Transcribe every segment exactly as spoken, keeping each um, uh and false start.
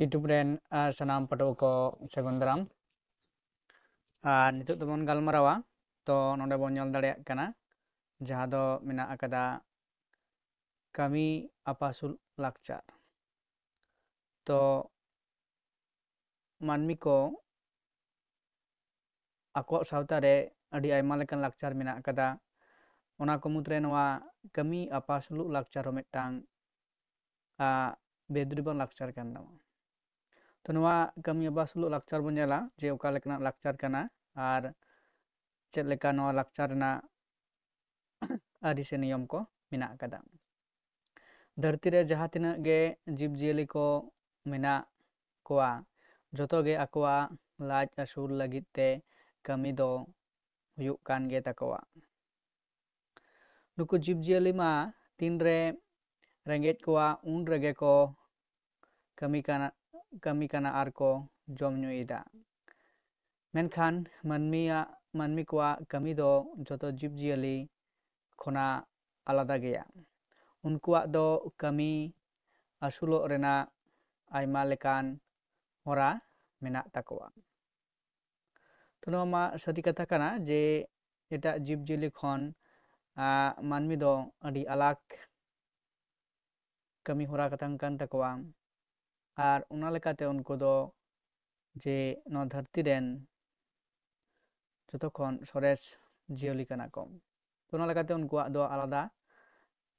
YouTube ᱨᱮᱱ ᱟᱨ ᱥᱟᱱᱟᱢ ᱯᱟᱹᱴᱷᱩᱣᱟᱹ ᱠᱚ ᱥᱟᱹᱜᱩᱱ ᱫᱟᱨᱟᱢ᱾ ᱟᱨ ᱱᱤᱛᱚᱜ ᱫᱚᱵᱚᱱ ᱜᱟᱞᱢᱟᱨᱟᱣᱟ, ᱛᱚ ᱱᱚᱰᱮ ᱵᱚᱱ ᱧᱮᱞ ᱫᱟᱲᱮᱭᱟᱜ ᱠᱟᱱᱟ ᱡᱟᱦᱟᱸ ᱫᱚ ᱢᱮᱱᱟᱜ ᱟᱠᱟᱫᱟ ᱠᱟᱹᱢᱤ ᱟᱯᱟᱥᱩᱞ ᱞᱟᱠᱪᱟᱨ᱾ ᱛᱚ ᱢᱟᱹᱱᱢᱤ ᱠᱚ ᱟᱠᱚᱣᱟᱜ ᱥᱟᱶᱛᱟ ᱨᱮ ᱟᱹᱰᱤ ᱟᱭᱢᱟ ᱞᱮᱠᱟᱱ ᱞᱟᱠᱪᱟᱨ ᱢᱮᱱᱟᱜ ᱟᱠᱟᱫᱟ᱾ ᱚᱱᱟ ᱠᱚ ᱢᱩᱫᱽᱨᱮ ᱱᱚᱣᱟ ᱠᱟᱹᱢᱤ ᱟᱯᱟᱥᱩᱞᱩᱜ ᱞᱟᱠᱪᱟᱨ ᱦᱚᱸ ᱢᱤᱫᱴᱟᱝ, ᱟ, ᱵᱮᱫᱽᱨᱤᱵᱟᱱ ᱞᱟᱠᱪᱟᱨ ᱠᱟᱱ ᱛᱟᱵᱚᱱᱟ᱾ ᱛᱚ ᱱᱚᱣᱟ ᱠᱟᱹᱢᱤ ᱟᱯᱟᱥᱩᱞᱩᱜ ᱞᱟᱠᱪᱟᱨ ᱵᱚᱱ ᱧᱮᱞᱟ ᱡᱮ ᱚᱠᱟ ᱞᱮᱠᱟᱱᱟᱜ ᱞᱟᱠᱪᱟᱨ ᱠᱟᱱᱟ ᱟᱨ ᱪᱮᱫ ᱞᱮᱠᱟ ᱱᱚᱣᱟ ᱞᱟᱠᱪᱟᱨ ᱨᱮᱱᱟᱜ ᱟᱹᱨᱤ ᱥᱮ ᱱᱤᱭᱚᱢ ᱠᱚ ᱢᱮᱱᱟᱜ ᱟᱠᱟᱫᱟ᱾ ᱫᱷᱟᱹᱨᱛᱤ ᱨᱮ ᱡᱟᱦᱟᱸ ᱛᱤᱱᱟᱹᱜ ᱜᱮ ᱡᱤᱵᱽᱼᱡᱤᱭᱟᱹᱞᱤ ᱠᱚ ᱢᱮᱱᱟᱜ ᱠᱚᱣᱟ, ᱡᱚᱛᱚ ᱜᱮ ᱟᱠᱚᱣᱟᱜ ᱞᱟᱡ ᱟᱹᱥᱩᱞ ᱞᱟᱹᱜᱤᱫ ᱛᱮ ᱠᱟᱹᱢᱤ ᱫᱚ ᱦᱩᱭᱩᱜ ᱠᱟᱱ ᱜᱮ ᱛᱟᱠᱚᱣᱟ᱾ ᱱᱩᱠᱩ ᱡᱤᱵᱽᱼᱡᱤᱭᱟᱹᱞᱤ ᱢᱟ ᱛᱤᱱᱨᱮ ᱨᱮᱸᱜᱮᱡ ᱠᱚᱣᱟ, ᱩᱱ ᱨᱮᱜᱮ ᱠᱚ ᱠᱟᱹᱢᱤ ᱠᱟᱱᱟ, ᱠᱟᱹᱢᱤ ᱠᱟᱱᱟ ᱟᱨ ᱠᱚ ᱡᱚᱢ ᱧᱩᱭᱮᱫᱟ᱾ ᱢᱮᱱᱠᱷᱟᱱ ᱢᱟᱹᱱᱢᱤᱭᱟᱜ, ᱢᱟᱹᱱᱢᱤ ᱠᱚᱣᱟᱜ ᱠᱟᱹᱢᱤ ᱫᱚ ᱡᱚᱛᱚ ᱡᱤᱵᱽᱼᱡᱤᱭᱟᱹᱞᱤ ᱠᱷᱚᱱᱟᱜ ᱟᱞᱟᱫᱟ ᱜᱮᱭᱟ᱾ ᱩᱱᱠᱩᱣᱟᱜ ᱫᱚ ᱠᱟᱹᱢᱤ ᱟᱹᱥᱩᱞᱚᱜ ᱨᱮᱱᱟᱜ ᱟᱭᱢᱟ ᱞᱮᱠᱟᱱ ᱦᱚᱨᱟ ᱢᱮᱱᱟᱜ ᱛᱟᱠᱚᱣᱟ᱾ ᱛᱚ ᱱᱚᱣᱟ ᱢᱟ ᱥᱟᱹᱨᱤ ᱠᱟᱛᱷᱟ ᱠᱟᱱᱟ ᱡᱮ ᱮᱴᱟᱜ ᱡᱤᱵᱽᱼᱡᱤᱭᱟᱹᱞᱤ ᱠᱷᱚᱱ, ᱟ, ᱢᱟᱹᱱᱢᱤ ᱫᱚ ᱟᱹᱰᱤ ᱟᱞᱟᱜᱽ ᱠᱟᱹᱢᱤ ᱦᱚᱨᱟ ᱠᱟᱛᱟᱝ ᱠᱟᱱ ᱛᱟᱠᱚᱣᱟ᱾ ᱟᱨ ᱚᱱᱟ ᱞᱮᱠᱟᱛᱮ ᱩᱱᱠᱩ ᱫᱚ ᱡᱮ ᱱᱚᱣᱟ ᱫᱷᱟᱹᱨᱛᱤ ᱨᱮᱱ ᱡᱚᱛᱚ ᱠᱷᱚᱱ ᱥᱚᱨᱮᱥ ᱡᱤᱭᱟᱹᱞᱤ ᱠᱟᱱᱟ ᱠᱚ᱾ ᱚᱱᱟ ᱞᱮᱠᱟᱛᱮ ᱩᱱᱠᱩᱣᱟᱜ ᱫᱚ ᱟᱞᱟᱫᱟ,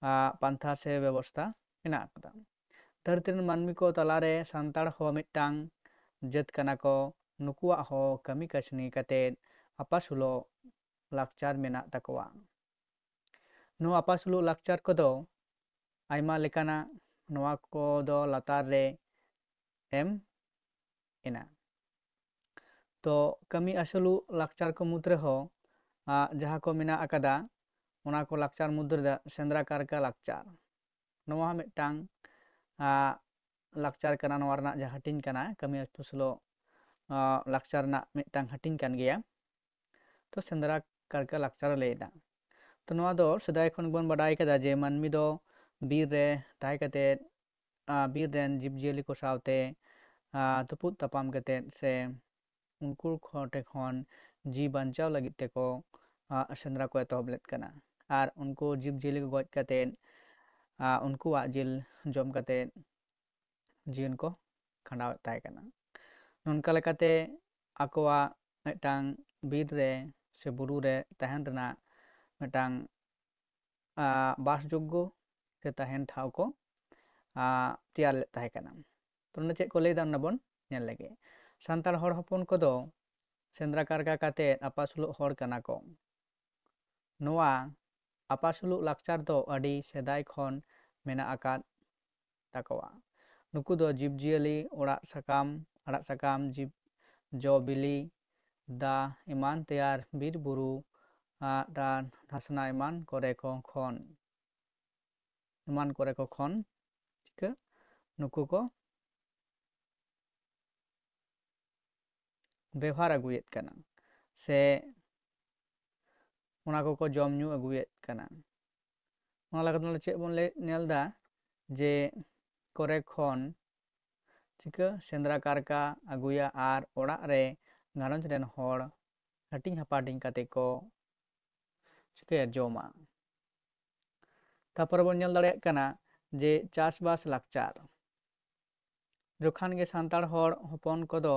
ᱟ, ᱯᱟᱱᱛᱷᱟ ᱥᱮ ᱵᱮᱵᱚᱥᱛᱷᱟ ᱢᱮᱱᱟᱜ ᱟᱠᱟᱫᱟ᱾ ᱫᱷᱟᱹᱨᱛᱤ ᱨᱮᱱ ᱢᱟᱹᱱᱢᱤ ᱠᱚ ᱛᱟᱞᱟᱨᱮ ᱥᱟᱱᱛᱟᱲ ᱦᱚᱸ ᱢᱤᱫᱴᱟᱝ ᱡᱟᱹᱛ ᱠᱟᱱᱟ ᱠᱚ᱾ ᱱᱩᱠᱩᱣᱟᱜ ᱦᱚᱸ ᱠᱟᱹᱢᱤ ᱠᱟᱹᱥᱱᱤ ᱠᱟᱛᱮᱫ ᱟᱯᱟᱥᱩᱞᱚᱜ ᱞᱟᱠᱪᱟᱨ ᱢᱮᱱᱟᱜ ᱛᱟᱠᱚᱣᱟ᱾ ᱱᱚᱣᱟ ᱟᱯᱟᱥᱩᱞᱚᱜ ᱞᱟᱠᱪᱟᱨ ᱠᱚᱫᱚ ᱟᱭᱢᱟ ᱞᱮᱠᱟᱱᱟ᱾ ᱱᱚᱣᱟ ᱠᱚᱫᱚ ᱞᱟᱛᱟᱨ ᱨᱮ ᱮᱢ ᱮᱱᱟ᱾ ᱛᱚ ᱠᱟᱹᱢᱤ ᱟᱹᱥᱩᱞᱚᱜ ᱞᱟᱠᱪᱟᱨ ᱠᱚ ᱢᱩᱫᱽ ᱨᱮᱦᱚᱸ, ᱟ, ᱡᱟᱦᱟᱸ ᱠᱚ ᱢᱮᱱᱟᱜ ᱟᱠᱟᱫᱟ, ᱚᱱᱟ ᱠᱚ ᱞᱟᱠᱪᱟᱨ ᱢᱩᱫᱽ ᱨᱮ ᱥᱮᱸᱫᱽᱨᱟ ᱠᱟᱨᱠᱟ ᱞᱟᱠᱪᱟᱨ᱾ ᱱᱚᱣᱟ ᱦᱚᱸ ᱢᱤᱫᱴᱟᱝ, ᱟ, ᱞᱟᱠᱪᱟᱨ ᱠᱟᱱᱟ, ᱱᱚᱣᱟ ᱨᱮᱱᱟᱜ ᱡᱟᱦᱟᱸ ᱦᱟᱹᱴᱤᱧ ᱠᱟᱱᱟ, ᱠᱟᱹᱢᱤ ᱟᱹᱥᱩᱞᱚᱜ, ᱟ, ᱞᱟᱠᱪᱟᱨ ᱨᱮᱱᱟᱜ ᱢᱤᱫᱴᱟᱝ ᱦᱟᱹᱴᱤᱧ ᱠᱟᱱ ᱜᱮᱭᱟ᱾ ᱛᱚ ᱥᱮᱸᱫᱽᱨᱟ ᱠᱟᱨᱠᱟ ᱞᱟᱠᱪᱟᱨ ᱮ ᱞᱟᱹᱭ ᱮᱫᱟ᱾ ᱛᱚ ᱱᱚᱣᱟ ᱫᱚ ᱥᱮᱫᱟᱭ ᱠᱷᱚᱱ ᱵᱚᱱ ᱵᱟᱰᱟᱭ ᱠᱟᱫᱟ ᱡᱮ ᱢᱟᱹᱱᱢᱤ ᱫᱚ ᱵᱤᱨ ᱨᱮ ᱛᱟᱦᱮᱸ ᱠᱟᱛᱮᱫ ᱟᱨ ᱵᱤᱨ ᱨᱮᱱ ᱡᱤᱵᱽᱼᱡᱤᱭᱟᱹᱞᱤ ᱠᱚ ᱥᱟᱶᱛᱮ ᱟᱨ ᱛᱩᱯᱩᱫ ᱛᱟᱯᱟᱢ ᱠᱟᱛᱮᱫ ᱥᱮ ᱩᱱᱠᱩ ᱠᱚ ᱴᱷᱮᱱ ᱠᱷᱚᱱ ᱡᱤᱣᱤ ᱵᱟᱧᱪᱟᱣ ᱞᱟᱹᱜᱤᱫ ᱛᱮᱠᱚ ᱟᱨ ᱥᱮᱸᱫᱽᱨᱟ ᱠᱚ ᱮᱛᱚᱦᱚᱵ ᱞᱮᱫ ᱠᱟᱱᱟ᱾ ᱟᱨ ᱩᱱᱠᱩ ᱡᱤᱵᱽᱼᱡᱤᱭᱟᱹᱞᱤ ᱠᱚ ᱜᱚᱡ ᱠᱟᱛᱮᱫ ᱟᱨ ᱩᱱᱠᱩᱣᱟᱜ ᱡᱤᱞ ᱡᱚᱢ ᱠᱟᱛᱮᱫ ᱡᱤᱭᱚᱱ ᱠᱚ ᱠᱷᱟᱸᱰᱟᱣᱮᱫ ᱛᱟᱦᱮᱸ ᱠᱟᱱᱟ᱾ ᱱᱚᱝᱠᱟ ᱞᱮᱠᱟᱛᱮ ᱟᱠᱚᱣᱟᱜ ᱢᱤᱫᱴᱟᱝ ᱵᱤᱨ ᱨᱮ ᱥᱮ ᱵᱩᱨᱩ ᱨᱮ ᱛᱟᱦᱮᱱ ᱨᱮᱱᱟᱜ ᱢᱤᱫᱴᱟᱝ ᱟᱨ ᱵᱟᱥᱡᱳᱜᱽᱜᱚ ᱥᱮ ᱛᱟᱦᱮᱱ ᱴᱷᱟᱶ ᱠᱚ ᱟᱨ ᱛᱮᱭᱟᱨ ᱞᱮᱫ ᱛᱟᱦᱮᱸ ᱠᱟᱱᱟ᱾ ᱛᱚ ᱱᱚᱰᱮ ᱪᱮᱫ ᱠᱚ ᱞᱟᱹᱭᱫᱟ ᱚᱱᱟ ᱵᱚᱱ ᱧᱮᱞ ᱞᱮᱜᱮ᱾ ᱥᱟᱱᱛᱟᱲ ᱦᱚᱲ ᱦᱚᱯᱚᱱ ᱠᱚᱫᱚ ᱥᱮᱸᱫᱽᱨᱟ ᱠᱟᱨᱠᱟ ᱠᱟᱛᱮᱫ ᱟᱯᱟᱥᱩᱞᱚᱜ ᱦᱚᱲ ᱠᱟᱱᱟ ᱠᱚ᱾ ᱱᱚᱣᱟ ᱟᱯᱟᱥᱩᱞᱚᱜ ᱞᱟᱠᱪᱟᱨ ᱫᱚ ᱟᱹᱰᱤ ᱥᱮᱫᱟᱭ ᱠᱷᱚᱱ ᱢᱮᱱᱟᱜ ᱟᱠᱟᱫ ᱛᱟᱠᱚᱣᱟ᱾ ᱱᱩᱠᱩ ᱫᱚ ᱡᱤᱵᱽᱼᱡᱤᱭᱟᱹᱞᱤ, ᱚᱲᱟᱜ ᱥᱟᱠᱟᱢ, ᱟᱲᱟᱜ ᱥᱟᱠᱟᱢ, ᱡᱤᱵᱽ, ᱡᱚ ᱵᱤᱞᱤ, ᱫᱟ ᱮᱢᱟᱱ ᱛᱮᱭᱟᱨ ᱵᱤᱨ ᱵᱩᱨᱩ, ᱟᱜ, ᱰᱟᱱ, ᱫᱷᱟᱥᱱᱟ ᱮᱢᱟᱱ ᱠᱚᱨᱮ ᱠᱚ ᱠᱷᱚᱱ, ᱮᱢᱟᱱ ᱠᱚᱨᱮ ᱠᱚ ᱠᱷᱚᱱ ᱪᱤᱠᱟᱹ ᱱᱩᱠᱩ ᱠᱚ ᱵᱮᱣᱦᱟᱨ ᱟᱹᱜᱩᱭᱮᱫ ᱠᱟᱱᱟ ᱥᱮ ᱚᱱᱟ ᱠᱚᱠᱚ ᱡᱚᱢ ᱧᱩ ᱟᱹᱜᱩᱭᱮᱫ ᱠᱟᱱᱟ᱾ ᱚᱱᱟ ᱞᱮᱠᱟᱛᱮ ᱱᱚᱰᱮ ᱪᱮᱫ ᱵᱚᱱ ᱞᱟᱹᱭ, ᱧᱮᱞ ᱮᱫᱟ ᱡᱮ ᱠᱚᱨᱮ ᱠᱷᱚᱱ ᱪᱤᱠᱟᱹ ᱥᱮᱸᱫᱽᱨᱟ ᱠᱟᱨᱠᱟ ᱟᱹᱜᱩᱭᱟ ᱟᱨ ᱚᱲᱟᱜ ᱨᱮ ᱜᱷᱟᱨᱚᱸᱡᱽ ᱨᱮᱱ ᱦᱚᱲ ᱦᱟᱹᱴᱤᱧ ᱦᱟᱯᱟᱴᱤᱧ ᱠᱟᱛᱮ ᱠᱚ ᱪᱤᱠᱟᱹᱭᱟ, ᱡᱚᱢᱟ᱾ ᱛᱟᱨᱯᱚᱨᱮ ᱵᱚᱱ ᱧᱮᱞ ᱫᱟᱲᱮᱭᱟᱜ ᱠᱟᱱᱟ ᱡᱮ ᱪᱟᱥᱵᱟᱥ ᱞᱟᱠᱪᱟᱨ᱾ ᱡᱚᱠᱷᱚᱱ ᱜᱮ ᱥᱟᱱᱛᱟᱲ ᱦᱚᱲ ᱦᱚᱯᱚᱱ ᱠᱚᱫᱚ,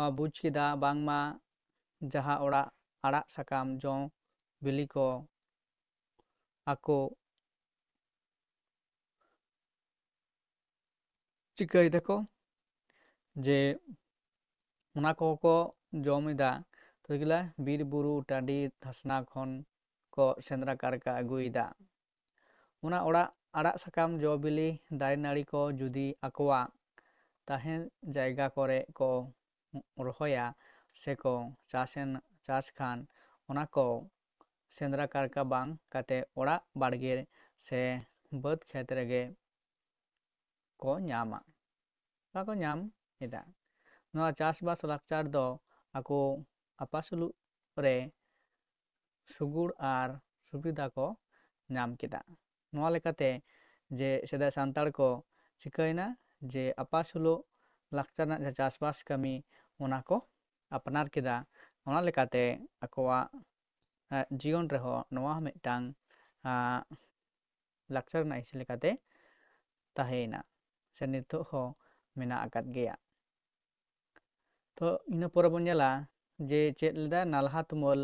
ᱟᱸ, ᱵᱩᱡᱽ ᱠᱮᱫᱟ ᱵᱟᱝᱢᱟ ᱡᱟᱦᱟᱸ ᱚᱲᱟᱜ ᱟᱲᱟᱜ ᱥᱟᱠᱟᱢ ᱡᱚ ᱵᱤᱞᱤ ᱠᱚ ᱟᱠᱚ ᱪᱤᱠᱟᱹᱭ ᱫᱟᱠᱚ ᱡᱮ ᱚᱱᱟ ᱠᱚᱦᱚᱸ ᱠᱚ ᱡᱚᱢ ᱮᱫᱟ᱾ ᱛᱚ ᱪᱮᱫ ᱠᱚ ᱞᱟᱹᱭᱟ, ᱵᱤᱨ ᱵᱩᱨᱩ ᱴᱟᱺᱰᱤ ᱫᱷᱟᱥᱱᱟ ᱠᱷᱚᱱ ᱠᱚ ᱥᱮᱸᱫᱽᱨᱟ ᱠᱟᱨᱠᱟ ᱟᱹᱜᱩᱭᱮᱫᱟ᱾ ᱚᱱᱟ ᱚᱲᱟᱜ ᱟᱲᱟᱜ ᱥᱟᱠᱟᱢ ᱡᱚ ᱵᱤᱞᱤ ᱫᱟᱨᱮ ᱱᱟᱹᱲᱤ ᱠᱚ ᱡᱩᱫᱤ ᱟᱠᱚᱣᱟᱜ ᱛᱟᱦᱮᱸ ᱡᱟᱭᱜᱟ ᱠᱚᱨᱮ ᱠᱚ ᱨᱚᱦᱚᱭᱟ ᱥᱮᱠᱚ ᱪᱟᱥᱮᱱ, ᱪᱟᱥ ᱠᱷᱟᱱ ᱚᱱᱟ ᱠᱚ ᱥᱮᱸᱫᱽᱨᱟ ᱠᱟᱨᱠᱟ ᱵᱟᱝ ᱠᱟᱛᱮ ᱚᱲᱟᱜ ᱵᱟᱲᱜᱮ ᱥᱮ ᱵᱟᱹᱫᱽ ᱠᱷᱮᱛ ᱨᱮᱜᱮ ᱠᱚ ᱧᱟᱢᱟ, ᱵᱟᱠᱚ ᱧᱟᱢ ᱮᱫᱟ᱾ ᱱᱚᱣᱟ ᱪᱟᱥᱵᱟᱥ ᱞᱟᱠᱪᱟᱨ ᱫᱚ ᱟᱠᱚ ᱟᱯᱟᱥᱩᱞᱩᱜ ᱨᱮ ᱥᱩᱜᱩᱲ ᱟᱨ ᱥᱩᱵᱤᱫᱷᱟ ᱠᱚ ᱧᱟᱢ ᱠᱮᱫᱟ᱾ ᱱᱚᱣᱟ ᱞᱮᱠᱟᱛᱮ ᱡᱮ ᱥᱮᱫᱟᱭ ᱥᱟᱱᱛᱟᱲ ᱠᱚ ᱪᱤᱠᱟᱹᱭᱮᱱᱟ ᱡᱮ ᱟᱯᱟᱥᱩᱞᱚᱜ ᱞᱟᱠᱪᱟᱨ ᱨᱮᱱᱟᱜ ᱡᱟᱦᱟᱸ ᱪᱟᱥᱵᱟᱥ ᱠᱟᱹᱢᱤ, ᱚᱱᱟ ᱠᱚ ᱟᱯᱱᱟᱨ ᱠᱮᱫᱟ᱾ ᱚᱱᱟ ᱞᱮᱠᱟᱛᱮ ᱟᱠᱚᱣᱟᱜ ᱡᱤᱭᱚᱱ ᱨᱮᱦᱚᱸ ᱱᱚᱣᱟ ᱦᱚᱸ ᱢᱤᱫᱴᱟᱝ ᱞᱟᱠᱪᱟᱨ ᱨᱮᱱᱟᱜ ᱦᱤᱸᱥ ᱞᱮᱠᱟᱛᱮ ᱛᱟᱦᱮᱸᱭᱮᱱᱟ, ᱥᱮ ᱱᱤᱛᱚᱜ ᱦᱚᱸ ᱢᱮᱱᱟᱜ ᱟᱠᱟᱫ ᱜᱮᱭᱟ᱾ ᱛᱚ ᱤᱱᱟᱹ ᱯᱚᱨᱮ ᱵᱚᱱ ᱧᱮᱞᱟ ᱡᱮ ᱪᱮᱫ ᱞᱮᱫᱟ ᱱᱟᱞᱦᱟ ᱛᱩᱢᱟᱹᱞ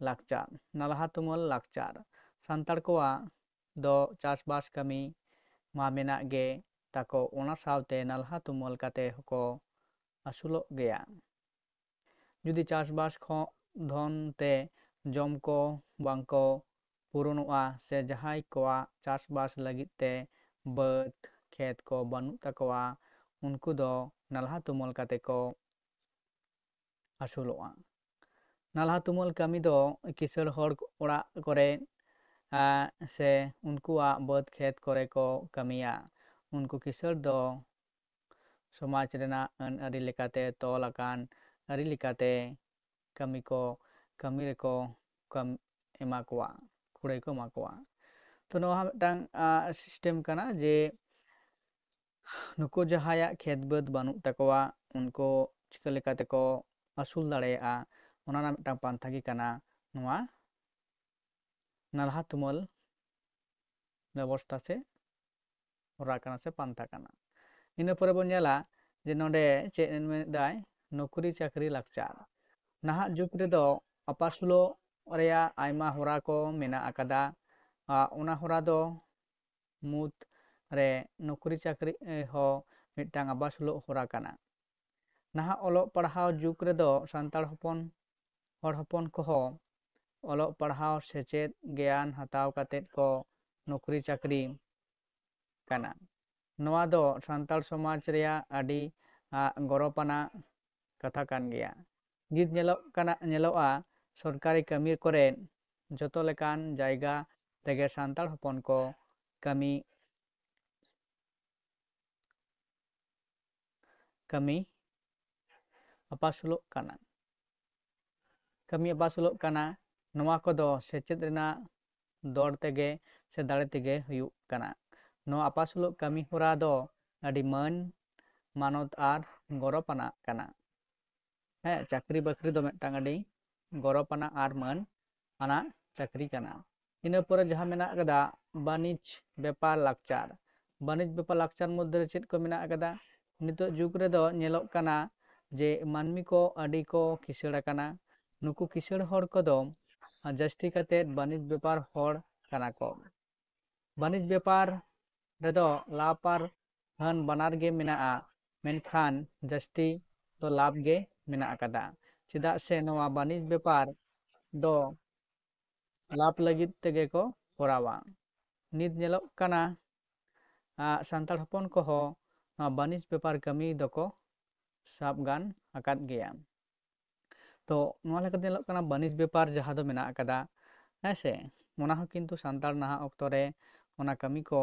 ᱞᱟᱠᱪᱟᱨ᱾ ᱱᱟᱞᱦᱟ ᱛᱩᱢᱟᱹᱞ ᱞᱟᱠᱪᱟᱨ ᱥᱟᱱᱛᱟᱲ ᱠᱚᱣᱟᱜ ᱫᱚ ᱪᱟᱥᱵᱟᱥ ᱠᱟᱹᱢᱤ ᱢᱟ ᱢᱮᱱᱟᱜ ᱜᱮ, ᱛᱟᱠᱚ ᱚᱱᱟ ᱥᱟᱶᱛᱮ ᱱᱟᱞᱦᱟ ᱛᱩᱢᱟᱹᱞ ᱠᱟᱛᱮ ᱦᱚᱸᱠᱚ ᱟᱹᱥᱩᱞᱚᱜ ᱜᱮᱭᱟ᱾ ᱡᱩᱫᱤ ᱪᱟᱥᱵᱟᱥ ᱠᱷᱚᱱ ᱫᱷᱚᱱ ᱛᱮ ᱡᱚᱢ ᱠᱚ ᱵᱟᱝ ᱠᱚ ᱯᱩᱨᱩᱱᱚᱜᱼᱟ, ᱥᱮ ᱡᱟᱦᱟᱸᱭ ᱠᱚᱣᱟᱜ ᱪᱟᱥᱵᱟᱥ ᱞᱟᱹᱜᱤᱫ ᱛᱮ ᱵᱟᱹᱫᱽ ᱠᱷᱮᱛ ᱠᱚ ᱵᱟᱹᱱᱩᱜ ᱛᱟᱠᱚᱣᱟ, ᱩᱱᱠᱩ ᱫᱚ ᱱᱟᱞᱦᱟ ᱛᱩᱢᱟᱹᱞ ᱠᱟᱛᱮ ᱠᱚ ᱟᱹᱥᱩᱞᱚᱜᱼᱟ᱾ ᱱᱟᱞᱦᱟ ᱛᱩᱢᱟᱹᱞ ᱠᱟᱹᱢᱤ ᱫᱚ ᱠᱤᱥᱟᱹᱬ ᱦᱚᱲ ᱚᱲᱟᱜ ᱠᱚᱨᱮ ᱥᱮ ᱩᱱᱠᱩᱣᱟᱜ ᱵᱟᱹᱫᱽ ᱠᱷᱮᱛ ᱠᱚᱨᱮ ᱠᱚ ᱠᱟᱹᱢᱤᱭᱟ᱾ ᱩᱱᱠᱩ ᱠᱤᱥᱟᱹᱬ ᱫᱚ ᱥᱚᱢᱟᱡᱽ ᱨᱮᱱᱟᱜ ᱟᱹᱱ ᱟᱹᱨᱤ ᱞᱮᱠᱟᱛᱮ ᱛᱚᱞ ᱟᱠᱟᱱ ᱟᱹᱨᱤ ᱞᱮᱠᱟᱛᱮ ᱠᱟᱹᱢᱤ ᱠᱚ ᱠᱟᱹᱢᱤ ᱨᱮᱠᱚ ᱠᱟᱹᱢ ᱮᱢᱟ ᱠᱚᱣᱟ, ᱠᱩᱲᱟᱹᱭ ᱠᱚ ᱮᱢᱟ ᱠᱚᱣᱟ᱾ ᱛᱚ ᱱᱚᱣᱟ ᱦᱚᱸ ᱢᱤᱫᱴᱟᱝ ᱥᱤᱥᱴᱮᱢ ᱠᱟᱱᱟ ᱡᱮ ᱱᱩᱠᱩ ᱡᱟᱦᱟᱸᱭᱟᱜ ᱠᱷᱮᱛ ᱵᱟᱹᱫᱽ ᱵᱟᱹᱱᱩᱜ ᱛᱟᱠᱚᱣᱟ, ᱩᱱᱠᱩ ᱪᱤᱠᱟᱹ ᱞᱮᱠᱟ ᱛᱮᱠᱚ ᱟᱹᱥᱩᱞ ᱫᱟᱲᱮᱭᱟᱜᱼᱟ, ᱚᱱᱟ ᱨᱮᱱᱟᱜ ᱢᱤᱫᱴᱟᱝ ᱯᱟᱱᱛᱷᱟ ᱜᱮ ᱠᱟᱱᱟ ᱱᱚᱣᱟ ᱱᱟᱞᱦᱟ ᱛᱩᱢᱟᱹᱞ ᱵᱮᱵᱚᱥᱛᱷᱟ ᱥᱮ ᱦᱚᱨᱟ ᱠᱟᱱᱟ ᱥᱮ ᱯᱟᱱᱛᱷᱟ ᱠᱟᱱᱟ᱾ ᱤᱱᱟᱹ ᱯᱚᱨᱮ ᱵᱚᱱ ᱧᱮᱞᱟ ᱡᱮ ᱱᱚᱰᱮ ᱪᱮᱫ ᱢᱮᱱᱫᱟᱭ, ᱱᱚᱠᱨᱤ ᱪᱟᱹᱠᱨᱤ ᱞᱟᱠᱪᱟᱨ᱾ ᱱᱟᱦᱟᱜ ᱡᱩᱜᱽ ᱨᱮᱫᱚ ᱟᱯᱟᱥᱩᱞᱚᱜ ᱨᱮᱭᱟᱜ ᱟᱭᱢᱟ ᱦᱚᱨᱟ ᱠᱚ ᱢᱮᱱᱟᱜ ᱟᱠᱟᱫᱟ᱾ ᱟᱨ ᱚᱱᱟ ᱦᱚᱨᱟ ᱫᱚ ᱢᱩᱫᱽ ᱨᱮ ᱱᱚᱠᱨᱤ ᱪᱟᱹᱠᱨᱤ ᱦᱚᱸ ᱢᱤᱫᱴᱟᱝ ᱟᱯᱟᱥᱩᱞᱚᱜ ᱦᱚᱨᱟ ᱠᱟᱱᱟ᱾ ᱱᱟᱦᱟᱜ ᱚᱞᱚᱜ ᱯᱟᱲᱦᱟᱣ ᱡᱩᱜᱽ ᱨᱮᱫᱚ ᱥᱟᱱᱛᱟᱲ ᱦᱚᱯᱚᱱ, ᱦᱚᱲ ᱦᱚᱯᱚᱱ ᱠᱚᱦᱚᱸ ᱚᱞᱚᱜ ᱯᱟᱲᱦᱟᱣ ᱥᱮᱪᱮᱫ ᱜᱮᱭᱟᱱ ᱦᱟᱛᱟᱣ ᱠᱟᱛᱮᱫ ᱠᱚ ᱱᱚᱠᱨᱤ ᱪᱟᱹᱠᱨᱤ ᱠᱟᱱᱟ᱾ ᱱᱚᱣᱟ ᱫᱚ ᱥᱟᱱᱛᱟᱲ ᱥᱚᱢᱟᱡᱽ ᱨᱮᱭᱟᱜ ᱟᱹᱰᱤ, ᱟ, ᱜᱚᱨᱚᱵᱽ ᱟᱱᱟᱜ ᱠᱟᱛᱷᱟ ᱠᱟᱱ ᱜᱮᱭᱟ᱾ ᱱᱤᱛ ᱧᱮᱞᱚᱜ ᱠᱟᱱᱟ, ᱧᱮᱞᱚᱜᱼᱟ ᱥᱚᱨᱠᱟᱨᱤ ᱠᱟᱹᱢᱤ ᱠᱚᱨᱮ ᱡᱚᱛᱚ ᱞᱮᱠᱟᱱ ᱡᱟᱭᱜᱟ ᱨᱮᱜᱮ ᱥᱟᱱᱛᱟᱲ ᱦᱚᱯᱚᱱ ᱠᱚ ᱠᱟᱹᱢᱤ, ᱠᱟᱹᱢᱤ ᱟᱯᱟᱥᱩᱞᱚᱜ ᱠᱟᱱᱟ᱾ ᱠᱟᱹᱢᱤ ᱟᱯᱟᱥᱩᱞᱚᱜ ᱠᱟᱱᱟ᱾ ᱱᱚᱣᱟ ᱠᱚᱫᱚ ᱥᱮᱪᱮᱫ ᱨᱮᱱᱟᱜ ᱫᱚᱨ ᱛᱮᱜᱮ ᱥᱮ ᱫᱟᱲᱮ ᱛᱮᱜᱮ ᱦᱩᱭᱩᱜ ᱠᱟᱱᱟ᱾ ᱱᱚᱣᱟ ᱟᱯᱟᱥᱩᱞᱚᱜ ᱠᱟᱹᱢᱤ ᱦᱚᱨᱟ ᱫᱚ ᱟᱹᱰᱤ ᱢᱟᱹᱱ, ᱢᱟᱱᱚᱛ ᱟᱨ ᱜᱚᱨᱚᱵᱽ ᱟᱱᱟᱜ ᱠᱟᱱᱟ᱾ ᱦᱮᱸ, ᱪᱟᱹᱠᱨᱤ ᱵᱟᱹᱠᱨᱤ ᱫᱚ ᱢᱤᱫᱴᱟᱝ ᱟᱹᱰᱤ ᱜᱚᱨᱚᱵᱽ ᱟᱱᱟᱜ ᱟᱨ ᱢᱟᱹᱱ ᱟᱱᱟᱜ ᱪᱟᱹᱠᱨᱤ ᱠᱟᱱᱟ᱾ ᱤᱱᱟᱹ ᱯᱚᱨᱮ ᱡᱟᱦᱟᱸ ᱢᱮᱱᱟᱜ ᱟᱠᱟᱫᱟ ᱵᱟᱹᱱᱤᱡᱽ ᱵᱮᱯᱟᱨ ᱞᱟᱠᱪᱟᱨ᱾ ᱵᱟᱹᱱᱤᱡᱽ ᱵᱮᱯᱟᱨ ᱞᱟᱠᱪᱟᱨ ᱢᱚᱫᱽᱫᱷᱮ ᱨᱮ ᱪᱮᱫ ᱠᱚ ᱢᱮᱱᱟᱜ ᱟᱠᱟᱫᱟ? ᱱᱤᱛᱚᱜ ᱡᱩᱜᱽ ᱨᱮᱫᱚ ᱧᱮᱞᱚᱜ ᱠᱟᱱᱟ ᱡᱮ ᱢᱟᱹᱱᱢᱤ ᱠᱚ ᱟᱹᱰᱤ ᱠᱚ ᱠᱤᱥᱟᱹᱬ ᱟᱠᱟᱱᱟ᱾ ᱱᱩᱠᱩ ᱠᱤᱥᱟᱹᱬ ᱦᱚᱲ ᱠᱚᱫᱚ ᱡᱟᱹᱥᱛᱤ ᱠᱟᱛᱮᱫ ᱵᱟᱹᱱᱤᱡᱽ ᱵᱮᱯᱟᱨ ᱦᱚᱲ ᱠᱟᱱᱟ ᱠᱚ᱾ ᱵᱟᱹᱱᱤᱡᱽ ᱵᱮᱯᱟᱨ ᱨᱮᱫᱚ ᱞᱟᱵᱷ ᱟᱨ ᱦᱟᱹᱱ ᱵᱟᱱᱟᱨ ᱜᱮ ᱢᱮᱱᱟᱜᱼᱟ, ᱢᱮᱱᱠᱷᱟᱱ ᱡᱟᱹᱥᱛᱤ ᱫᱚ ᱞᱟᱵᱷ ᱜᱮ ᱢᱮᱱᱟᱜ ᱟᱠᱟᱫᱟ, ᱪᱮᱫᱟᱜ ᱥᱮ ᱱᱚᱣᱟ ᱵᱟᱹᱱᱤᱡᱽ ᱵᱮᱯᱟᱨ ᱫᱚ ᱞᱟᱵᱷ ᱞᱟᱹᱜᱤᱫ ᱛᱮᱜᱮ ᱠᱚ ᱠᱚᱨᱟᱣᱟ᱾ ᱱᱤᱛ ᱧᱮᱞᱚᱜ ᱠᱟᱱᱟ, ᱟ, ᱥᱟᱱᱛᱟᱲ ᱦᱚᱯᱚᱱ ᱠᱚᱦᱚᱸ ᱱᱚᱣᱟ ᱵᱟᱹᱱᱤᱡᱽ ᱵᱮᱯᱟᱨ ᱠᱟᱹᱢᱤ ᱫᱚᱠᱚ ᱥᱟᱵ ᱜᱟᱱ ᱟᱠᱟᱫ ᱜᱮᱭᱟ᱾ ᱛᱚ ᱱᱚᱣᱟ ᱞᱮᱠᱟᱛᱮ ᱧᱮᱞᱚᱜ ᱠᱟᱱᱟ ᱵᱟᱹᱱᱤᱡᱽ ᱵᱮᱯᱟᱨ ᱡᱟᱦᱟᱸ ᱫᱚ ᱢᱮᱱᱟᱜ ᱟᱠᱟᱫᱟ, ᱦᱮᱸ ᱥᱮ, ᱚᱱᱟ ᱦᱚᱸ ᱠᱤᱱᱛᱩ ᱥᱟᱱᱛᱟᱲ ᱱᱟᱦᱟᱜ ᱚᱠᱛᱚ ᱨᱮ ᱚᱱᱟ ᱠᱟᱹᱢᱤ ᱠᱚ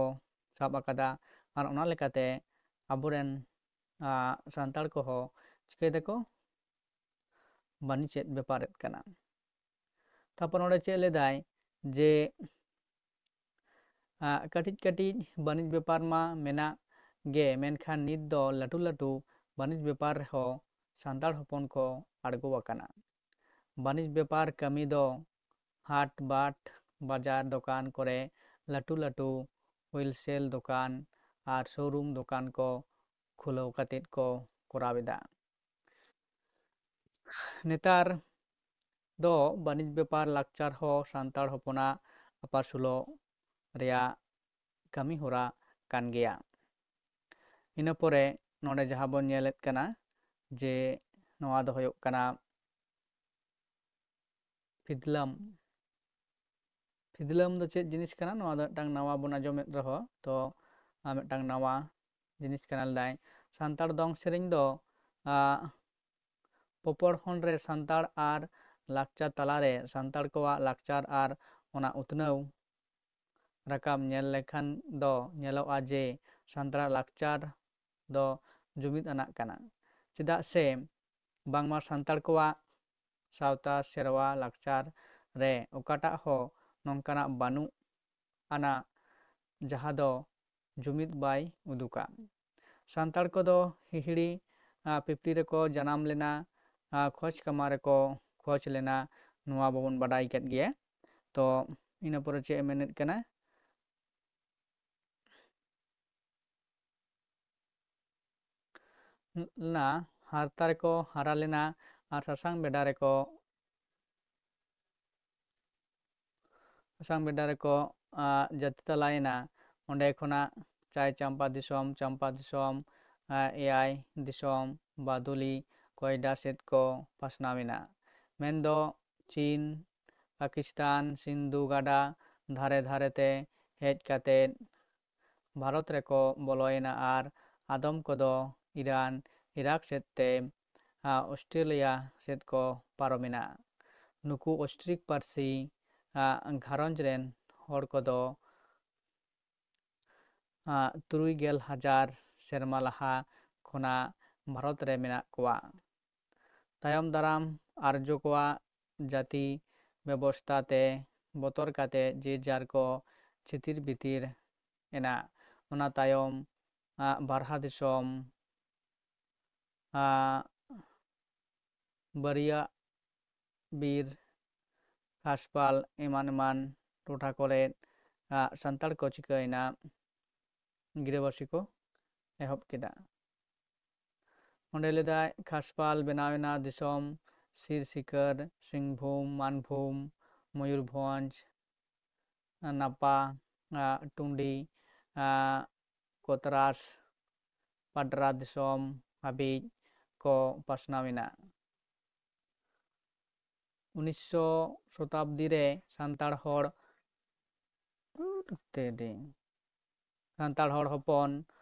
ᱥᱟᱵ ᱟᱠᱟᱫᱟ᱾ ᱟᱨ ᱚᱱᱟ ᱞᱮᱠᱟᱛᱮ ᱟᱵᱚᱨᱮᱱ, ᱟ, ᱥᱟᱱᱛᱟᱲ ᱠᱚᱦᱚᱸ ᱪᱤᱠᱟᱹᱭ ᱫᱟᱠᱚ? ᱵᱟᱹᱱᱤᱡᱽ ᱮᱫ ᱵᱮᱯᱟᱨᱮᱫ ᱠᱟᱱᱟ᱾ ᱛᱟᱨᱯᱚᱨ ᱱᱚᱰᱮ ᱪᱮᱫ ᱞᱟᱹᱭᱫᱟᱭ ᱡᱮ, ᱟ, ᱠᱟᱹᱴᱤᱡ ᱠᱟᱹᱴᱤᱡ ᱵᱟᱹᱱᱤᱡᱽ ᱵᱮᱯᱟᱨ ᱢᱟ ᱢᱮᱱᱟᱜ ᱜᱮ, ᱢᱮᱱᱠᱷᱟᱱ ᱱᱤᱛ ᱫᱚ ᱞᱟᱹᱴᱩ ᱞᱟᱹᱴᱩ ᱵᱟᱹᱱᱤᱡᱽ ᱵᱮᱯᱟᱨ ᱨᱮᱦᱚᱸ ᱥᱟᱱᱛᱟᱲ ᱦᱚᱯᱚᱱ ᱠᱚ ᱟᱬᱜᱚ ᱟᱠᱟᱱᱟ᱾ ᱵᱟᱹᱱᱤᱡᱽ ᱵᱮᱯᱟᱨ ᱠᱟᱹᱢᱤ ᱫᱚ ᱦᱟᱴ ᱵᱟᱴ, ᱵᱟᱡᱟᱨ ᱫᱚᱠᱟᱱ ᱠᱚᱨᱮ ᱞᱟᱹᱴᱩ ᱞᱟᱹᱴᱩ ᱦᱳᱞᱥᱮᱞ ᱫᱚᱠᱟᱱ ᱟᱨ ᱥᱳᱨᱩᱢ ᱫᱚᱠᱟᱱ ᱠᱚ ᱠᱷᱩᱞᱟᱹᱣ ᱠᱟᱛᱮᱫ ᱠᱚ ᱠᱚᱨᱟᱣ ᱮᱫᱟ᱾ ᱱᱮᱛᱟᱨ ᱫᱚ ᱵᱟᱹᱱᱤᱡᱽ ᱵᱮᱯᱟᱨ ᱞᱟᱠᱪᱟᱨ ᱦᱚᱸ ᱥᱟᱱᱛᱟᱲ ᱦᱚᱯᱚᱱᱟᱜ ᱟᱯᱟᱥᱩᱞᱚᱜ ᱨᱮᱭᱟᱜ ᱠᱟᱹᱢᱤ ᱦᱚᱨᱟ ᱠᱟᱱ ᱜᱮᱭᱟ᱾ ᱤᱱᱟᱹ ᱯᱚᱨᱮ ᱱᱚᱰᱮ ᱡᱟᱦᱟᱸ ᱵᱚᱱ ᱧᱮᱞᱮᱫ ᱠᱟᱱᱟ ᱡᱮ ᱱᱚᱣᱟ ᱫᱚ ᱦᱩᱭᱩᱜ ᱠᱟᱱᱟ ᱯᱷᱤᱫᱽᱞᱟᱹᱢ᱾ ᱯᱷᱤᱫᱽᱞᱟᱹᱢ ᱫᱚ ᱪᱮᱫ ᱡᱤᱱᱤᱥ ᱠᱟᱱᱟ? ᱱᱚᱣᱟ ᱫᱚ ᱢᱤᱫᱴᱟᱝ ᱱᱟᱣᱟ ᱵᱚᱱ ᱟᱸᱡᱚᱢᱮᱫ ᱨᱮᱦᱚᱸ, ᱛᱚ, ᱟᱨ ᱢᱤᱫᱴᱟᱝ ᱱᱟᱣᱟ ᱡᱤᱱᱤᱥ ᱠᱟᱱᱟ ᱞᱮᱫᱟᱭ᱾ ᱥᱟᱱᱛᱟᱲ ᱫᱚᱝ ᱥᱮᱨᱮᱧ ᱫᱚ, ᱟ, ᱯᱚᱯᱚᱲ ᱦᱚᱱ ᱨᱮ ᱥᱟᱱᱛᱟᱲ ᱟᱨ ᱞᱟᱠᱪᱟᱨ ᱛᱟᱞᱟᱨᱮ ᱥᱟᱱᱛᱟᱲ ᱠᱚᱣᱟᱜ ᱞᱟᱠᱪᱟᱨ ᱟᱨ ᱚᱱᱟ ᱩᱛᱱᱟᱹᱣ ᱨᱟᱠᱟᱵ ᱧᱮᱞ ᱞᱮᱠᱷᱟᱱ ᱫᱚ ᱧᱮᱞᱚᱜᱼᱟ ᱡᱮ ᱥᱟᱱᱛᱟᱲᱟᱜ ᱞᱟᱠᱪᱟᱨ ᱫᱚ ᱡᱩᱢᱤᱫ ᱟᱱᱟᱜ ᱠᱟᱱᱟ, ᱪᱮᱫᱟᱜ ᱥᱮ ᱵᱟᱝᱢᱟ ᱥᱟᱱᱛᱟᱲ ᱠᱚᱣᱟᱜ ᱥᱟᱶᱛᱟ, ᱥᱮᱨᱣᱟ, ᱞᱟᱠᱪᱟᱨ ᱨᱮ ᱚᱠᱟᱴᱟᱜ ᱦᱚᱸ ᱱᱚᱝᱠᱟᱱᱟᱜ ᱵᱟᱹᱱᱩᱜ ᱟᱱᱟ ᱡᱟᱦᱟᱸ ᱫᱚ ᱡᱩᱢᱤᱫ ᱵᱟᱭ ᱩᱫᱩᱜᱟ᱾ ᱥᱟᱱᱛᱟᱲ ᱠᱚᱫᱚ ᱦᱤᱦᱤᱲᱤ, ᱟ, ᱯᱤᱯᱤᱲᱤ ᱨᱮᱠᱚ ᱡᱟᱱᱟᱢ ᱞᱮᱱᱟ, ᱟ, ᱠᱷᱚᱡᱽ ᱠᱟᱢᱟ ᱨᱮᱠᱚ ᱠᱷᱚᱡᱽ ᱞᱮᱱᱟ, ᱱᱚᱣᱟ ᱵᱚᱱ ᱵᱟᱰᱟᱭ ᱠᱮᱫ ᱜᱮᱭᱟ᱾ ᱛᱚ ᱤᱱᱟᱹ ᱯᱚᱨᱮ ᱪᱮᱫ ᱮ ᱢᱮᱱᱮᱫ ᱠᱟᱱᱟ? ᱞᱮᱱᱟ, ᱦᱟᱨᱛᱟ ᱨᱮᱠᱚ ᱦᱟᱨᱟ ᱞᱮᱱᱟ ᱟᱨ ᱥᱟᱥᱟᱝ ᱵᱮᱰᱟ ᱨᱮᱠᱚ, ᱥᱟᱥᱟᱝ ᱵᱮᱰᱟ ᱨᱮᱠᱚ, ᱟ, ᱡᱟᱹᱛᱤ ᱛᱟᱞᱟᱭᱮᱱᱟ᱾ ᱚᱸᱰᱮ ᱠᱷᱚᱱᱟᱜ ᱪᱟᱭ ᱪᱟᱢᱯᱟ ᱫᱤᱥᱚᱢ, ᱪᱟᱢᱯᱟ ᱫᱤᱥᱚᱢ, ᱟ, ᱮᱭᱟᱭ ᱫᱤᱥᱚᱢ, ᱵᱟᱫᱩᱞᱤ, ᱠᱚᱭᱰᱟ ᱥᱮᱫ ᱠᱚ ᱯᱟᱥᱱᱟᱣ ᱮᱱᱟ᱾ ᱢᱮᱱᱫᱚ ᱪᱤᱱ, ᱯᱟᱠᱤᱥᱛᱟᱱ, ᱥᱤᱱᱫᱷᱩ ᱜᱟᱰᱟ ᱫᱷᱟᱨᱮ ᱫᱷᱟᱨᱮ ᱛᱮ ᱦᱮᱡ ᱠᱟᱛᱮ ᱵᱷᱟᱨᱚᱛ ᱨᱮᱠᱚ ᱵᱚᱞᱚᱭᱮᱱᱟ ᱟᱨ ᱟᱫᱚᱢ ᱠᱚᱫᱚ ᱤᱨᱟᱱ, ᱤᱨᱟᱠ ᱥᱮᱫ ᱛᱮ, ᱟ, ᱚᱥᱴᱨᱮᱞᱤᱭᱟ ᱥᱮᱫ ᱠᱚ ᱯᱟᱨᱚᱢᱮᱱᱟ᱾ ᱱᱩᱠᱩ ᱚᱥᱴᱨᱤᱠ ᱯᱟᱹᱨᱥᱤ, ᱟ, ᱜᱷᱟᱨᱚᱸᱡᱽ ᱨᱮᱱ ᱦᱚᱲ ᱠᱚᱫᱚ, ᱟ, ᱛᱩᱨᱩᱭ ᱜᱮᱞ ᱦᱟᱡᱟᱨ ᱥᱮᱨᱢᱟ ᱞᱟᱦᱟ ᱠᱷᱚᱱᱟᱜ ᱵᱷᱟᱨᱚᱛ ᱨᱮ ᱢᱮᱱᱟᱜ ᱠᱚᱣᱟ᱾ ᱛᱟᱭᱚᱢ ᱫᱟᱨᱟᱢ ᱟᱨᱡᱚ ᱠᱚᱣᱟᱜ ᱡᱟᱹᱛᱤ ᱵᱮᱵᱚᱥᱛᱟ ᱛᱮ ᱵᱚᱛᱚᱨ ᱠᱟᱛᱮ ᱡᱮ ᱡᱟᱨ ᱠᱚ ᱪᱷᱤᱛᱤᱨ ᱵᱤᱛᱤᱨ ᱮᱱᱟ᱾ ᱚᱱᱟ ᱛᱟᱭᱚᱢ, ᱟ, ᱵᱟᱨᱦᱟ ᱫᱤᱥᱚᱢ, ᱟ, ᱵᱟᱹᱨᱤᱭᱟᱹ ᱵᱤᱨ, ᱠᱷᱟᱥᱯᱟᱞ ᱮᱢᱟᱱ ᱮᱢᱟᱱ ᱴᱚᱴᱷᱟ ᱠᱚᱨᱮ, ᱟ, ᱥᱟᱱᱛᱟᱲ ᱠᱚ ᱪᱤᱠᱟᱹᱭᱮᱱᱟ, ᱜᱤᱨᱟᱹᱵᱟᱹᱥᱤ ᱠᱚ ᱮᱦᱚᱵ ᱠᱮᱫᱟ᱾ ᱚᱸᱰᱮ ᱞᱮᱫᱟᱭ ᱠᱷᱟᱥᱯᱟᱞ ᱵᱮᱱᱟᱣᱮᱱᱟ ᱫᱤᱥᱚᱢ ᱥᱤᱨ ᱥᱤᱠᱟᱹᱨ, ᱥᱤᱝᱵᱷᱩᱢ, ᱢᱟᱱᱵᱷᱩᱢ, ᱢᱚᱭᱩᱨᱵᱷᱚᱸᱡᱽ, ᱱᱟᱯᱟ, ᱟ, ᱴᱩᱸᱰᱤ, ᱟ, ᱠᱚᱛᱨᱟᱥ, ᱯᱟᱰᱨᱟ ᱫᱤᱥᱚᱢ ᱦᱟᱹᱵᱤᱡ ᱠᱚ ᱯᱟᱥᱱᱟᱣ ᱮᱱᱟ᱾ ᱩᱱᱤᱥᱥᱚ ᱥᱚᱛᱟᱵᱫᱤ ᱨᱮ ᱥᱟᱱᱛᱟᱲ ᱦᱚᱲ, ᱛᱮᱫᱤ, ᱥᱟᱱᱛᱟᱲ ᱦᱚᱲ ᱦᱚᱯᱚᱱ,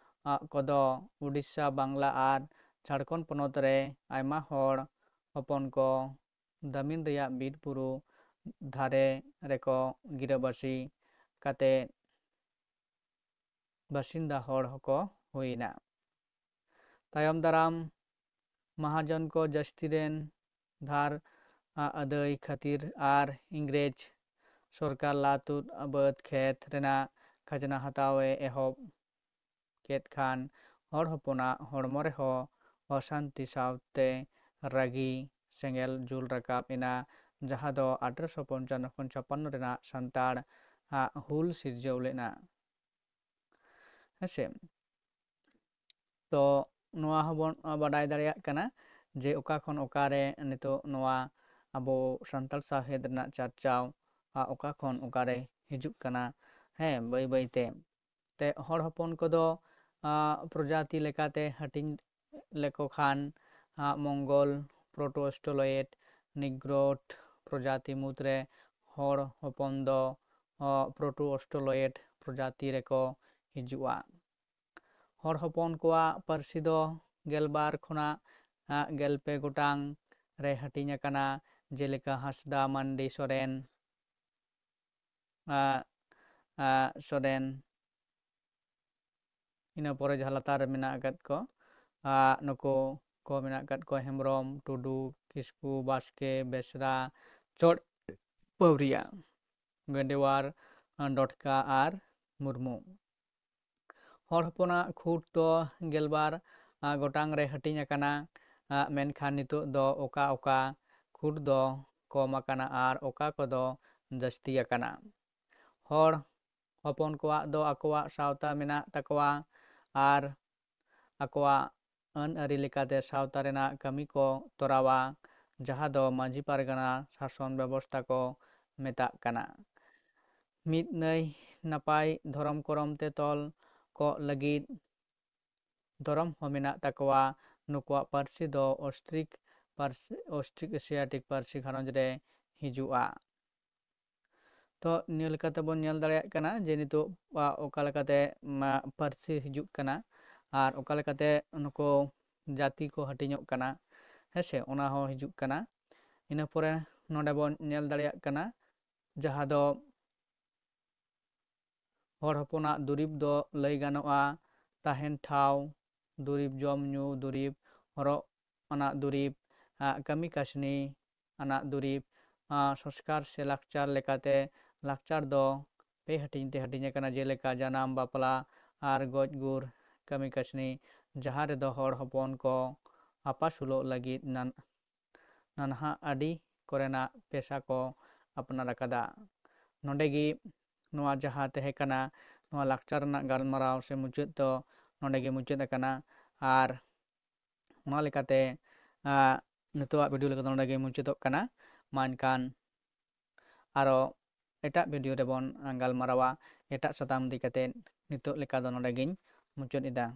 ᱟ, ᱠᱚᱫᱚ ᱩᱰᱤᱥᱥᱟ, ᱵᱟᱝᱞᱟ ᱟᱨ ᱡᱷᱟᱲᱠᱷᱚᱸᱰ ᱯᱚᱱᱚᱛ ᱨᱮ ᱟᱭᱢᱟ ᱦᱚᱲ ᱦᱚᱯᱚᱱ ᱠᱚ ᱫᱟᱢᱤᱱ ᱨᱮᱭᱟᱜ ᱵᱤᱨ ᱵᱩᱨᱩ ᱫᱷᱟᱨᱮ ᱨᱮᱠᱚ ᱜᱤᱨᱟᱹᱵᱟᱹᱥᱤ ᱠᱟᱛᱮ ᱵᱟᱥᱤᱱᱫᱟ ᱦᱚᱲ ᱦᱚᱸᱠᱚ ᱦᱩᱭ ᱮᱱᱟ᱾ ᱛᱟᱭᱚᱢ ᱫᱟᱨᱟᱢ ᱢᱟᱦᱟᱡᱚᱱ ᱠᱚ ᱡᱟᱹᱥᱛᱤ ᱨᱮᱱ ᱫᱷᱟᱨ, ᱟ, ᱟᱹᱫᱟᱹᱭ ᱠᱷᱟᱹᱛᱤᱨ ᱟᱨ ᱤᱝᱨᱮᱡᱽ ᱥᱚᱨᱠᱟᱨ ᱞᱟᱹᱛᱩᱫ ᱵᱟᱹᱫᱽ ᱠᱷᱮᱛ ᱨᱮᱱᱟᱜ ᱠᱷᱟᱡᱽᱱᱟ ᱦᱟᱛᱟᱣ ᱮ ᱮᱦᱚᱵ ᱠᱮᱫ ᱠᱷᱟᱱ ᱦᱚᱲ ᱦᱚᱯᱚᱱᱟᱜ ᱦᱚᱲᱢᱚ ᱨᱮᱦᱚᱸ ᱚᱥᱟᱱᱛᱤ ᱥᱟᱶᱛᱮ ᱨᱟᱹᱜᱤ ᱥᱮᱸᱜᱮᱞ ᱡᱩᱞ ᱨᱟᱠᱟᱵ ᱮᱱᱟ, ᱡᱟᱦᱟᱸ ᱫᱚ ᱟᱴᱷᱨᱚᱥᱚ ᱯᱚᱧᱪᱟᱱᱱᱚ ᱠᱷᱚᱱ ᱪᱷᱟᱯᱟᱱᱱᱚ ᱨᱮᱱᱟᱜ ᱥᱟᱱᱛᱟᱲ ᱟᱜ ᱦᱩᱞ ᱥᱤᱨᱡᱟᱹᱣ ᱞᱮᱱᱟ᱾ ᱦᱮᱸᱥᱮ? ᱛᱚ ᱱᱚᱣᱟ ᱦᱚᱸᱵᱚᱱ ᱵᱟᱰᱟᱭ ᱫᱟᱲᱮᱭᱟᱜ ᱠᱟᱱᱟ ᱡᱮ ᱚᱠᱟ ᱠᱷᱚᱱ ᱚᱠᱟᱨᱮ ᱱᱤᱛᱚᱜ ᱱᱚᱣᱟ ᱟᱵᱚ ᱥᱟᱱᱛᱟᱲ ᱥᱟᱶᱦᱮᱫ ᱨᱮᱱᱟᱜ ᱪᱟᱨᱪᱟᱣ ᱟ, ᱚᱠᱟ ᱠᱷᱚᱱ ᱚᱠᱟᱨᱮ ᱦᱤᱡᱩᱜ ᱠᱟᱱᱟ᱾ ᱦᱮᱸ, ᱵᱟᱹᱭ ᱵᱟᱹᱭ ᱛᱮ᱾ ᱛᱮ ᱦᱚᱲ ᱦᱚᱯᱚᱱ ᱠᱚᱫᱚ, ᱟ, ᱯᱨᱚᱡᱟᱛᱤ ᱞᱮᱠᱟᱛᱮ ᱦᱟᱹᱴᱤᱧ ᱞᱮᱠᱚ ᱠᱷᱟᱱ, ᱟ, ᱢᱚᱝᱜᱚᱞ, ᱯᱨᱳᱴᱳ ᱚᱥᱴᱨᱳᱞᱚᱭᱮᱰ, ᱱᱤᱜᱽᱨᱳᱴ ᱯᱨᱚᱡᱟᱛᱤ ᱢᱩᱫᱽᱨᱮ ᱦᱚᱲ ᱦᱚᱯᱚᱱ ᱫᱚ, ᱚ, ᱯᱨᱳᱴᱳ ᱚᱥᱴᱨᱳᱞᱚᱭᱮᱰ ᱯᱨᱚᱡᱟᱛᱤ ᱨᱮᱠᱚ ᱦᱤᱡᱩᱜᱼᱟ᱾ ᱦᱚᱲ ᱦᱚᱯᱚᱱ ᱠᱚᱣᱟᱜ ᱯᱟᱹᱨᱥᱤ ᱫᱚ ᱜᱮᱞᱵᱟᱨ ᱠᱷᱚᱱᱟᱜ, ᱟ, ᱜᱮᱞ ᱯᱮ ᱜᱚᱴᱟᱝ ᱨᱮ ᱦᱟᱹᱴᱤᱧ ᱟᱠᱟᱱᱟ, ᱡᱮᱞᱮᱠᱟ ᱦᱟᱸᱥᱫᱟ, ᱢᱟᱱᱰᱤ, ᱥᱚᱨᱮᱱ, ᱟ, ᱟ, ᱥᱚᱨᱮᱱ᱾ ᱤᱱᱟᱹ ᱯᱚᱨᱮ ᱡᱟᱦᱟᱸ ᱞᱟᱛᱟᱨ ᱨᱮ ᱢᱮᱱᱟᱜ ᱟᱠᱟᱫ ᱠᱚ, ᱟ, ᱱᱩᱠᱩ ᱠᱚ ᱢᱮᱱᱟᱜ ᱟᱠᱟᱫ ᱠᱚᱣᱟ ᱦᱮᱢᱵᱨᱚᱢ, ᱴᱩᱰᱩ, ᱠᱤᱥᱠᱩ, ᱵᱟᱥᱠᱮ, ᱵᱮᱥᱨᱟ, ᱪᱚᱲ, ᱯᱟᱹᱣᱨᱤᱭᱟ, ᱜᱟᱹᱰᱮᱣᱟᱨ, ᱰᱚᱴᱠᱟ ᱟᱨ ᱢᱩᱨᱢᱩ᱾ ᱦᱚᱲ ᱦᱚᱯᱚᱱᱟᱜ ᱠᱷᱩᱸᱴ ᱫᱚ ᱜᱮᱞᱵᱟᱨ, ᱟ, ᱜᱚᱴᱟᱝ ᱨᱮ ᱦᱟᱹᱴᱤᱧ ᱟᱠᱟᱱᱟ, ᱟ, ᱢᱮᱱᱠᱷᱟᱱ ᱱᱤᱛᱚᱜ ᱫᱚ ᱚᱠᱟ ᱚᱠᱟ ᱠᱷᱩᱸᱴ ᱫᱚ ᱠᱚᱢ ᱟᱠᱟᱱᱟ ᱟᱨ ᱚᱠᱟ ᱠᱚᱫᱚ ᱡᱟᱹᱥᱛᱤ ᱟᱠᱟᱱᱟ᱾ ᱦᱚᱲ ᱦᱚᱯᱚᱱ ᱠᱚᱣᱟᱜ ᱫᱚ ᱟᱠᱚᱣᱟᱜ ᱥᱟᱶᱛᱟ ᱢᱮᱱᱟᱜ ᱛᱟᱠᱚᱣᱟ ᱟᱨ ᱟᱠᱚᱣᱟᱜ ᱟᱹᱱ ᱟᱹᱨᱤ ᱞᱮᱠᱟᱛᱮ ᱥᱟᱶᱛᱟ ᱨᱮᱱᱟᱜ ᱠᱟᱹᱢᱤ ᱠᱚ ᱛᱚᱨᱟᱣᱟ, ᱡᱟᱦᱟᱸ ᱫᱚ ᱢᱟᱹᱡᱷᱤ ᱯᱟᱨᱜᱟᱱᱟ ᱥᱟᱥᱚᱱ ᱵᱮᱵᱚᱥᱛᱷᱟ ᱠᱚ ᱢᱮᱛᱟᱜ ᱠᱟᱱᱟ᱾ ᱢᱤᱫ ᱱᱟᱹᱭ ᱱᱟᱯᱟᱭ ᱫᱷᱚᱨᱚᱢ ᱠᱚᱨᱚᱢ ᱛᱮ ᱛᱚᱞ ᱠᱚᱜ ᱞᱟᱹᱜᱤᱫ ᱫᱷᱚᱨᱚᱢ ᱦᱚᱸ ᱢᱮᱱᱟᱜ ᱛᱟᱠᱚᱣᱟ᱾ ᱱᱩᱠᱩᱣᱟᱜ ᱯᱟᱹᱨᱥᱤ ᱫᱚ ᱚᱥᱴᱨᱤᱠ ᱯᱟᱹᱨᱥᱤ, ᱚᱥᱴᱨᱤᱠ ᱮᱥᱤᱭᱟᱴᱤᱠ ᱯᱟᱹᱨᱥᱤ ᱜᱷᱟᱨᱚᱸᱡᱽ ᱨᱮ ᱦᱤᱡᱩᱜᱼᱟ᱾ ᱛᱚ ᱱᱤᱭᱟᱹ ᱞᱮᱠᱟᱛᱮ ᱵᱚᱱ ᱧᱮᱞ ᱫᱟᱲᱮᱭᱟᱜ ᱠᱟᱱᱟ ᱡᱮ ᱱᱤᱛᱚᱜ, ᱟ, ᱚᱠᱟ ᱞᱮᱠᱟᱛᱮ, ᱢᱟ, ᱯᱟᱹᱨᱥᱤ ᱦᱤᱡᱩᱜ ᱠᱟᱱᱟ ᱟᱨ ᱚᱠᱟ ᱞᱮᱠᱟᱛᱮ ᱱᱩᱠᱩ ᱡᱟᱹᱛᱤ ᱠᱚ ᱦᱟᱹᱴᱤᱧᱚᱜ ᱠᱟᱱᱟ, ᱦᱮᱸ ᱥᱮ, ᱚᱱᱟ ᱦᱚᱸ ᱦᱤᱡᱩᱜ ᱠᱟᱱᱟ᱾ ᱤᱱᱟᱹ ᱯᱚᱨᱮ ᱱᱚᱰᱮ ᱵᱚᱱ ᱧᱮᱞ ᱫᱟᱲᱮᱭᱟᱜ ᱠᱟᱱᱟ ᱡᱟᱦᱟᱸ ᱫᱚ ᱦᱚᱲ ᱦᱚᱯᱚᱱᱟᱜ ᱫᱩᱨᱤᱵᱽ ᱫᱚ ᱞᱟᱹᱭ ᱜᱟᱱᱚᱜᱼᱟ, ᱛᱟᱦᱮᱱ ᱴᱷᱟᱶ, ᱫᱩᱨᱤᱵᱽ, ᱡᱚᱢ ᱧᱩ ᱫᱩᱨᱤᱵᱽ, ᱦᱚᱨᱚᱜ ᱟᱱᱟᱜ ᱫᱩᱨᱤᱵᱽ, ᱟᱜ, ᱠᱟᱹᱢᱤ ᱠᱟᱹᱥᱱᱤ ᱟᱱᱟᱜ ᱫᱩᱨᱤᱵᱽ, ᱟᱜ, ᱥᱚᱝᱥᱠᱟᱨ ᱥᱮ ᱞᱟᱠᱪᱟᱨ ᱞᱮᱠᱟᱛᱮ ᱞᱟᱠᱪᱟᱨ ᱫᱚ ᱯᱮ ᱦᱟᱹᱴᱤᱧ ᱛᱮ ᱦᱟᱹᱴᱤᱧ ᱟᱠᱟᱱᱟ, ᱡᱮᱞᱮᱠᱟ ᱡᱟᱱᱟᱢ, ᱵᱟᱯᱞᱟ, ᱟᱨ ᱜᱚᱡ ᱜᱩᱨ ᱠᱟᱹᱢᱤ ᱠᱟᱹᱥᱱᱤ, ᱡᱟᱦᱟᱸ ᱨᱮᱫᱚ ᱦᱚᱲ ᱦᱚᱯᱚᱱ ᱠᱚ ᱟᱯᱟᱥᱩᱞᱚᱜ ᱞᱟᱹᱜᱤᱫ ᱱᱟᱱ-, ᱱᱟᱱᱦᱟ ᱟᱹᱰᱤ ᱠᱚᱨᱮᱱᱟᱜ ᱯᱮᱥᱟ ᱠᱚ ᱟᱯᱱᱟᱨ ᱟᱠᱟᱫᱟ᱾ ᱱᱚᱰᱮ ᱜᱮ ᱱᱚᱣᱟ ᱡᱟᱦᱟᱸ ᱛᱟᱦᱮᱸ ᱠᱟᱱᱟ, ᱱᱚᱣᱟ ᱞᱟᱠᱪᱟᱨ ᱨᱮᱱᱟᱜ ᱜᱟᱞᱢᱟᱨᱟᱣ ᱥᱮ ᱢᱩᱪᱟᱹᱫ ᱫᱚ ᱱᱚᱰᱮ ᱜᱮ ᱢᱩᱪᱟᱹᱫ ᱟᱠᱟᱱᱟ᱾ ᱟᱨ ᱚᱱᱟ ᱞᱮᱠᱟᱛᱮ, ᱟᱸ, ᱱᱤᱛᱚᱜᱟᱜ video ᱞᱮᱠᱟ ᱫᱚ ᱱᱚᱰᱮ ᱜᱮ ᱢᱩᱪᱟᱹᱫᱚᱜ ᱠᱟᱱᱟ᱾ ᱢᱟ ᱮᱱᱠᱷᱟᱱ ᱟᱨᱚ ᱮᱴᱟᱜ video ᱨᱮᱵᱚᱱ, ᱟᱸ, ᱜᱟᱞᱢᱟᱨᱟᱣᱟ ᱮᱴᱟᱜ ᱥᱟᱛᱟᱢ ᱤᱫᱤ ᱠᱟᱛᱮ᱾ ᱱᱤᱛᱚᱜ ᱞᱮᱠᱟ ᱫᱚ ᱱᱚᱰᱮ ᱜᱤᱧ ᱢᱩᱪᱟᱹᱫ ᱮᱫᱟ᱾